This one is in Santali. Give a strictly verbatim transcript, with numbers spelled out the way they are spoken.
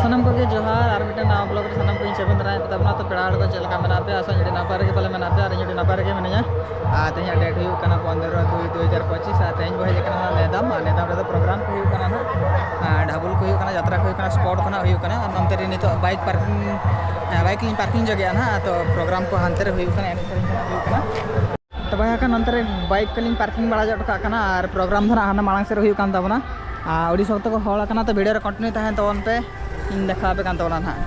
ᱥᱟᱱᱟᱢ ᱠᱚᱜᱮ ᱡᱚᱦᱟᱨ, ᱟᱨ ᱢᱤᱫᱴᱮᱱ ᱱᱟᱣᱟ ᱵᱞᱚᱜ ᱨᱮ ᱥᱟᱱᱟᱢ ᱠᱚᱧ ᱥᱟᱹᱜᱩᱱ ᱫᱟᱨᱟᱢᱮᱫ ᱛᱟᱵᱚᱱᱟ᱾ ᱛᱚ ᱯᱮᱲᱟ ᱦᱚᱲ ᱠᱚ ᱪᱮᱫ ᱞᱮᱠᱟ ᱢᱮᱱᱟᱜ ᱯᱮᱭᱟ? ᱟᱥᱟ ᱟᱹᱰᱤ ᱱᱟᱯᱟᱭ ᱨᱮᱜᱮ ᱯᱟᱞᱮ ᱢᱮᱱᱟᱜ ᱯᱮᱭᱟ, ᱟᱨ ᱤᱧ ᱟᱹᱰᱤ ᱱᱟᱯᱟᱭ ᱨᱮᱜᱮ ᱢᱤᱱᱟᱹᱧᱟ᱾ ᱟᱨ ᱛᱮᱦᱮᱧᱟᱜ ᱰᱮᱴ ᱦᱩᱭᱩᱜ ᱠᱟᱱᱟ ᱯᱚᱱᱫᱽᱨᱚ ᱫᱩᱭ ᱫᱩ ᱦᱟᱡᱟᱨ ᱯᱚᱸᱪᱤᱥ, ᱟᱨ ᱛᱮᱦᱮᱧ ᱵᱚ ᱦᱮᱡ ᱟᱠᱟᱱᱟ ᱱᱮᱫᱟᱢ, ᱟᱨ ᱱᱮᱫᱟᱢ ᱨᱮᱫᱚ ᱯᱨᱳᱜᱨᱟᱢ ᱠᱚ ᱦᱩᱭᱩᱜ ᱠᱟᱱᱟ ᱱᱟᱦᱟᱜ, ᱟᱨ ᱰᱷᱟᱵᱩᱞ ᱠᱚ ᱦᱩᱭᱩᱜ ᱠᱟᱱᱟ, ᱡᱟᱛᱨᱟ ᱠᱚ ᱦᱩᱭᱩᱜ ᱠᱟᱱᱟ, ᱥᱯᱳᱨᱴ ᱠᱚ ᱱᱟᱦᱟᱜ ᱦᱩᱭᱩᱜ ᱠᱟᱱᱟ᱾ ᱟᱨ ᱱᱚᱱᱛᱮ ᱨᱮ ᱱᱤᱛᱚᱜ ᱵᱟᱭᱤᱠ ᱯᱟᱨᱠᱤᱝ, ᱵᱟᱭᱤᱠ ᱞᱤᱧ ᱯᱟᱨᱠᱤᱝ ᱡᱚᱜᱮᱜᱼᱟ ᱱᱟᱦᱟᱜ᱾ ᱛᱚ ᱯᱨᱳᱜᱨᱟᱢ ᱠᱚ ᱦᱟᱱᱛᱮ ᱨᱮ ᱦᱩᱭᱩᱜ ᱠᱟᱱᱟ, ᱮᱱᱮᱡ ᱥᱮᱨᱮᱧ ᱠᱚ ᱦᱩᱭᱩᱜ ᱠᱟᱱᱟ᱾ ᱛᱚᱵᱮ ᱠᱷᱟᱱ ᱱᱚᱱᱛᱮ ᱨᱮ ᱵᱟᱭᱤᱠ ᱠᱚᱞᱤᱧ ᱯᱟᱨᱠᱤᱝ ᱵᱟᱲᱟ ᱦᱚᱴᱚ ᱠᱟᱜ ᱠᱟᱱᱟ, ᱟᱨ ᱯᱨᱳᱜᱨᱟᱢ ᱫᱚ ᱱᱟᱦᱟᱜ ᱦᱟᱱᱟ ᱢᱟᱲᱟᱝ ᱥᱮᱫ ᱨᱮ ᱦᱩᱭᱩᱜ ᱠᱟᱱ ᱛᱟᱵᱚᱱᱟ᱾ ᱟᱨ ᱟᱹᱰᱤ ᱥᱚᱠᱛᱚ ᱠᱚ ᱦᱚᱲ ᱟᱠᱟᱱᱟ, ᱛᱚ ᱵᱷᱤᱲ ᱨᱮ ᱠᱚᱱᱴᱤᱱᱤᱭᱩ ᱛᱟᱦᱮᱱ ᱛᱟᱵᱚᱱ ᱯᱮ᱾ ᱤᱧ ᱫᱮᱠᱷᱟᱣ ᱟᱯᱮ ᱠᱟᱱ ᱛᱟᱵᱚᱱᱟ ᱱᱟᱦᱟᱜ᱾